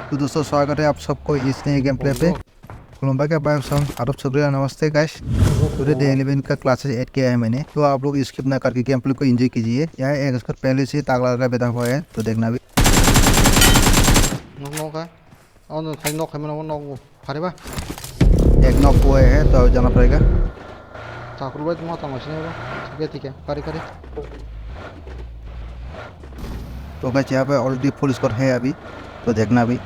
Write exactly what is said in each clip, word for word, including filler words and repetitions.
तो दोस्तों, स्वागत है आप सबको इस नए गेम प्ले पे। खुलुमबाय khe, bye, song, adab, shukriya, namaste, guys। Today day eleven का क्लासेस eight K है मैंने, तो आप लोग स्किप ना करके गेम प्ले को एंजॉय कीजिए। यहाँ एक स्क्वाड पहले से ही तागड़ा लगा बैठा हुआ है, तो देखना भी। Nok, nok, ha? Oh, no, khai nok, khai mano, nok, khai ba? एक नॉक हुआ है, तो अभी जाना पड़ेगा। Takur bai tongma tongma sini ba. Tiga, tiga. Kari, kari. तो गाइस, यहाँ पे ऑलरेडी फुल स्क्वाड है अभी, तो देखना भी।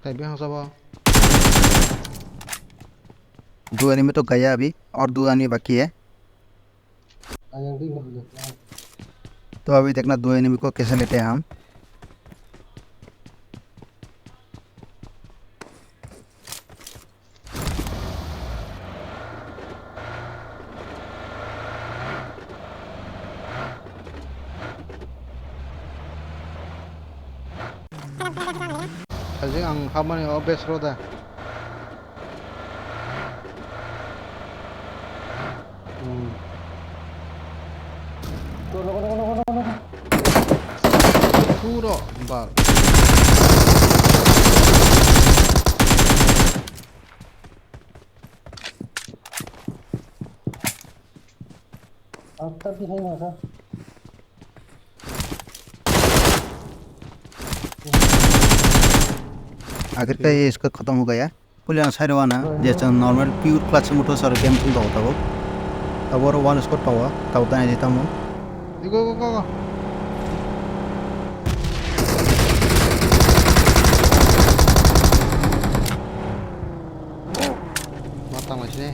Tei bihang sabo. दो एनिमी तो गया अभी, और दो आने बाकी है। तो अभी देखना, दो एनिमी को कैसे लेते हैं हम। Sajik ang habmani o base road a. Hmm. Puro bal. आखिर का ये इसका खत्म हो गया। Puli ang sai rw ana je chwng normal pure classic motor sar game thung tongo tabuk. Tabuk oro one squad tongo, tabuk ta naidi tamo. Go, go, go, go. Ma tang lai sini.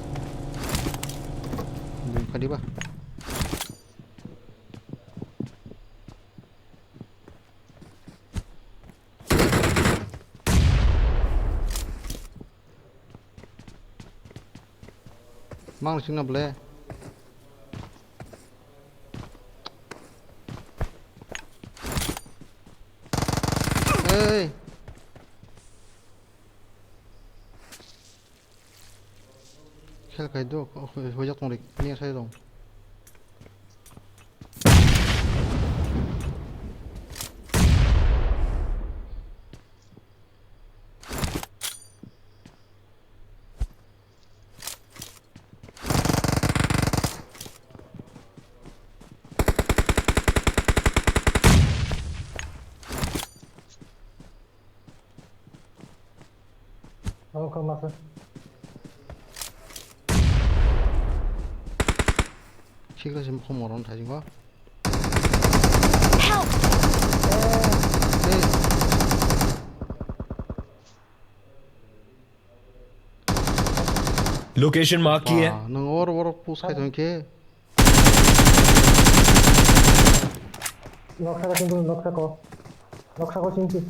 Bung kadi ba. Mang sing na ble. Hey. Khel khai do, hoi jak tong rik, ni sai dong. Abo kha masa. Sikla se mukhung moron thai jingwa. Help! Hey. Location mark kiya hai. Nang or or push khai thang khe. Noksa ko singki, noksa ko. Noksa ko singki.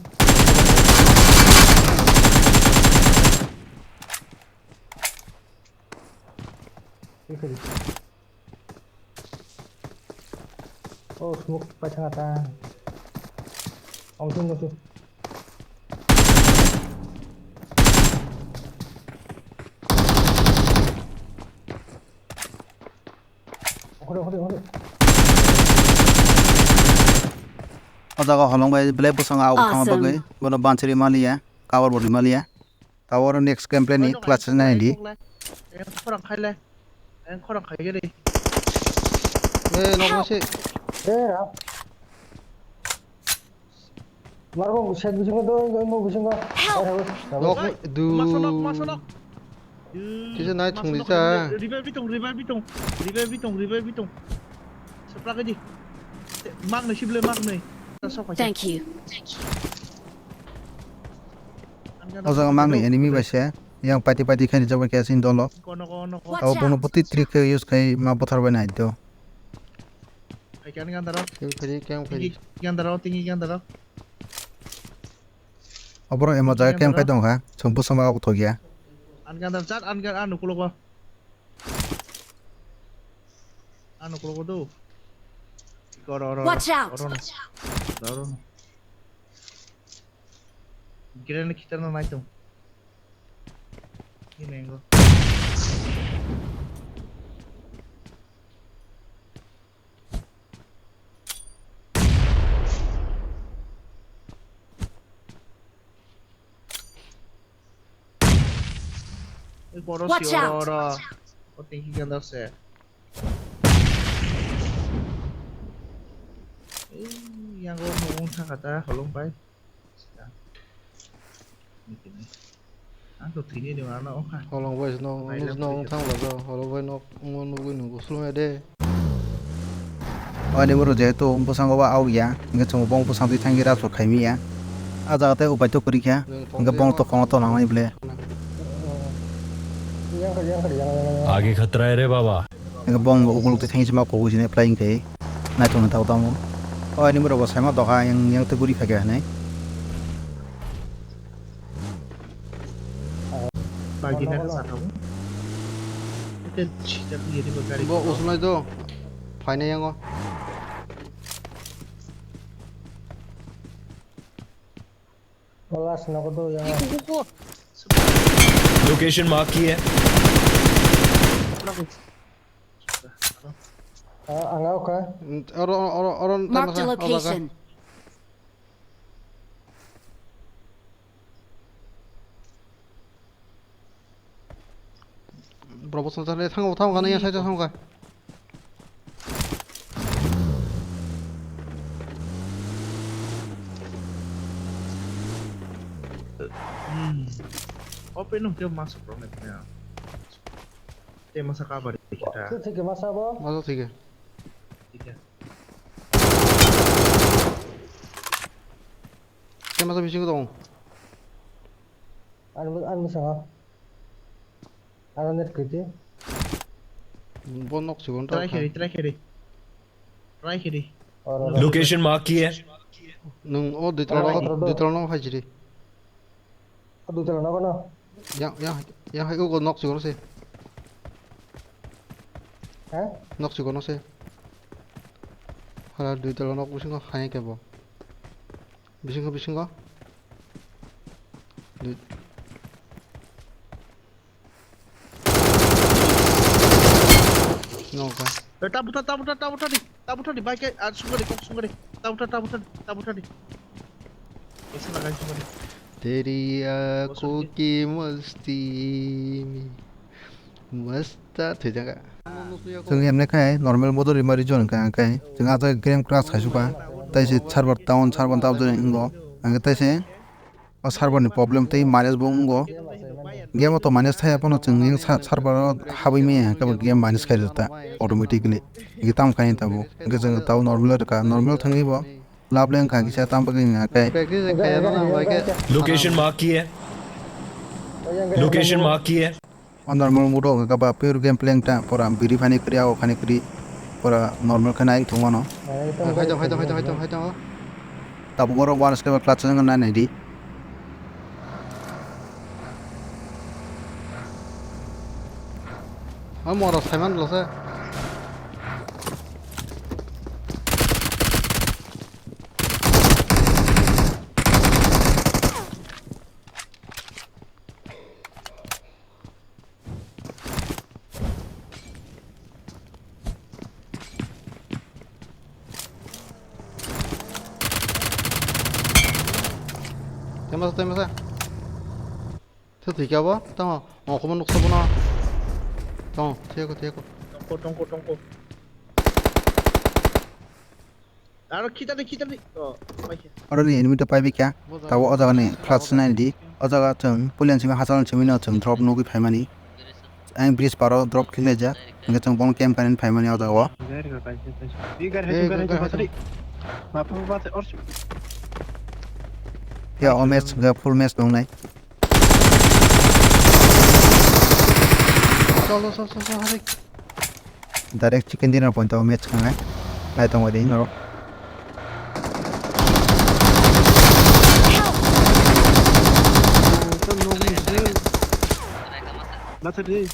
Oh, smoke paithang ata. Ong sing, ong sing. Ore, ore, ore. O jaga holong bai belai bwsang au thangma bagwi bono bansiri maliya, cover bo rimaliya. Tabuk oro next gameplay ni class nine di. Eng khorang khai le. Eng khorang khai gede. Eh, nok masi. Eh, ra. Margo set bisingo do, mo bisingo. Help! Nok du. Masonok, masonok. Kisa nai thung di cha. Revive bitong, revive bitong. Revive bitong, revive bitong. Sapra gede. Mak nai sible mak nai. Thank you. O jaga mang ni enemy bai se. Yang pati pati khaini jabon khe sin dolo. Abo bono poti trick khe use khai ma bothar bai nai do. Phai khe ani gandaro. Khe phai khe phai. Gandaro, tingi gandaro. Oboro emo jaga camp khai tong kha. Chwng bwsama ok thok ya. An gandar chat, an gan, an ukulogo. An ukulogo do. Iko oro, oro, oro. Watch out! Oro no. Oro no. Grenade kita no nai tong. Ini engo. Watch out! Oro, oro. O tingki gandar se. Ei, yang oro no wng thangkha ta, holong pai. Ang to thwini ni wano wngkha. Holong bai no, wng thang lajo, holong bai no, wng nugwi nungo sulmai de. Ani boro jehetu bwskango ba augya, hingke chwng bong bwskango twi thangwi rajput khaimya. A jaga tei upai to kwrwi kha, hingke bong to kono to nangmani ble. आगे खतरा है रे बाबा। Hingke bong bo ukuluk twi thangwi se ma kogwi sini flying khai. Naithok naithok tamo. O ani borok bo saima doga yang, yang tei guri phaikha hinwi. Bagi na sa tamo. Ete chita kiri ba gari. Bo usulai do. Phaina yango. Last nogo do yang. Iko, iko, iko. Location mark किया है। Ah, ang au ka. Oro, oro, oro, Marked a location. Bro, bosong tangwi thango, thango, gana ya side thango ka. Hmm. Open no ke mas problem ya. Te masa ka bari kita. Thik thik masa bo. Masa thik. Thik ya. Te masa bising dong. Ani, ani masa. Aro net kwrwi. Bo nok sigon Try kheri, try kheri. Try kheri. Oro, oro. Location mark किया है। Nwng o dui tala, dui tala no phai siri. O dui tala no kono? Yang, yang, yang hai o nok sigon se. Ha? Nok sigon se. Hala dui tala nok bisingo hai kebo. Bisingo, bisingo. Dui. Nokha. Eh, ta buta, ta buta, ta buta di. Ta buta di, bike, ah, sungari, kok sungari. Ta buta, ta buta di, ta buta di. Esa lagai sungari. तेरी आंखों की मस्ती में मस्त thwijak. Chwng emne khai normal bodol rima region hwnkha, hwnkhe chwng ah jaga game crash khai suka. Tai se server down, server down jani wngo. Hwnkhe tai se o server ni problem tei minus bo wngo. Game o to minus thaya phano chwng ring sa-, server o habwi maya hwnkhe bo game minus khai rwta automatically. Hwnkhe tamo khai tabuk. Hwnkhe chwng tabo normal rwkha, normal thangwi bo lab le wngkha kisa tamo bagwi hwnkhe. Location mark किया है। Location mark किया है। O normal mode o hwnkha ba pure gameplay wngta pura biri phani kwrwi, ago phani kwrwi, pura normal khe nai thung mano. Hai tong, hai tong, hai tong, hai tong, hai tong. Tabuk oro one script clutch wngkha nai nai di. O moro saiman lose. Temasa, temasa. Tho thwikha bo, tamo. O, khomo nuksa bono. Tamo, thwiyakho, thwiyakho. Tongkho, tongkho, tongkho. Aro khitani, khitani. Oh, paikha. Oro ni enemy to paibai kha. Tabo o jaga ni flash nai di. O jaga chwng pulian simi hachal simi no chwng drop nugwi phaimani. Ang bridge paro drop khe laijak. Hwnkhe chwng bono camp kainani phaimani o jaga o. Ya o match hwnkhe full match tongnai. Chal, chal, chal, chal, chal, hai. Direct chicken dinner point o match khangnai. Nai tongbai di norok. Bathar di.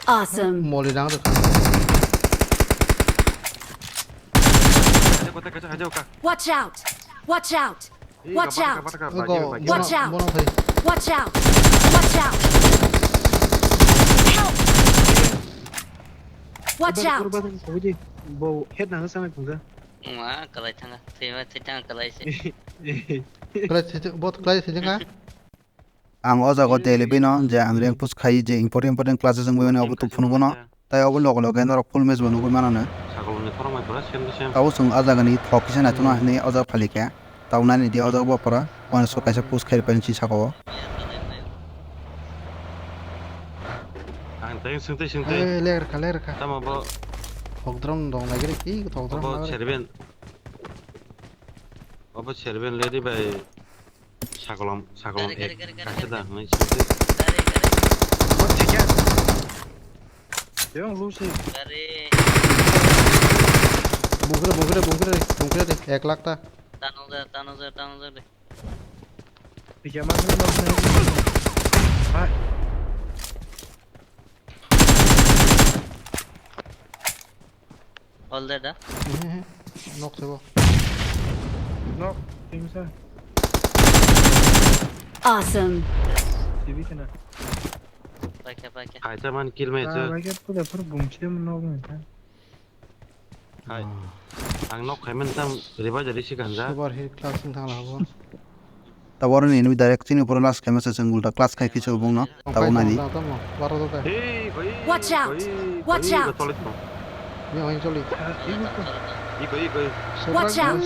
Awesome. Moli nang rwkha. Watch out! Watch out! Watch out! Watch out! Watch out! Watch out! Help! Watch out! Bo head nang sa nang. Ma kalai thanga. Thima thitang kalai se. Kalai se, bot kalai se jaka. Ang o jaga o daily bino je ang rank push khai je important important classes wngwi mani obo tubphunu bono. Tai obo loge loge norok full match bo nugwi mano no. Abo chwng o jaga ni thok kisa naithokno hinwi o jaga phalikha. Tabuk nani di o jaga bo pora uansuk kaisa push khai rwphani si saka o. Ang tei swngtwi swngtwi. Eh, ler kha, ler kha. Tamo bo. Thokdrong dong lagire ki thokdrong. Obo serben. Obo serben lady bai. Sakolom, sakolom. Gari, gari, ek, gari, gari, kaisa gari, da, gari. Hwnwi sisi. Gari, gari. Obo thikya. Yang lu si. Gari. Bungkre, bungkre, bungkre, bungkre de, ek lakh ta. Tanong ja, tanong ja, tanong ja de. Thikya ma, ma, ma, ma. Hai. All dead, ah? Nok sebo. Nok, timsa. Awesome. T V kana. Paikha, paikha. Kaisa man kill mai. Ah, chwng. Paikha, pura, pura bumse mo nok mai ta. Hai. Ah. Ang nok khai man tam revive jadi si ganja. Super hit class wng thang la habo. Taboro ni enemy direct chini pura last khaima se chwng ulta clutch khai kisa ubung no. Tabo nani. Hey, bhai, watch out! Bhai, watch out! Bhai, bhai, chole to. Ni oin choli. Iko, iko. Watch out!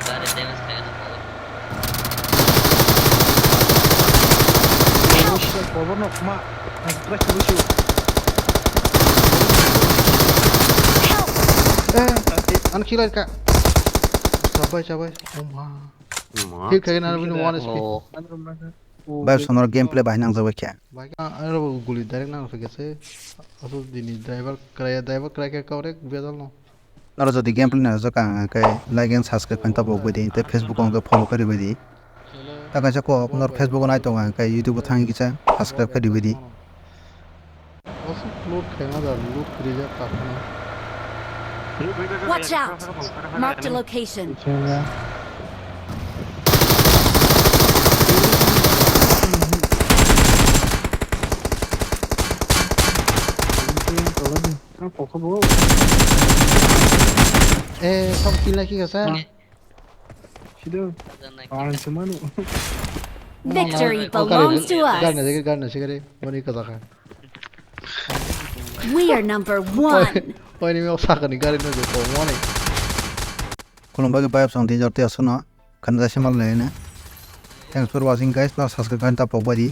Gari damage khai na. Help! Koborno kuma. Ang strike busu. Help! Eh, an kilai ka. Sabai, sabai. Oh ma. Hit khai na bini one H P. Oh. Bai sonor gameplay bai nang jabai khe. Bai ka aro guli direct nang phai khe se. Asu dini driver krai, driver krai khe kaurek bedal no. Noro jodi gameplay nai jak ang khe like and subscribe khaina tabok bai di, tei Facebook o hwnkhe follow khe ribai di. Ta kaisa kok nor Facebook o nai tongo ang khe YouTube o thangwi kisa subscribe khe ribai di. Aswk loot khaima da, loot rijak kaphano. Watch out! Marked a location. Eh, sam kill na ki kasa? Sido. Ang sumanu. Victory belongs to us. Garna jagir, garna sigari. Mani kasa kha. We are number one. Oi, ni mok sakani gari no je ko mani. Khulumbai khe bayap song tei jorti aswkno khana jaisa mal laina. Thanks for watching guys, no subscribe khaina ta pokbai di.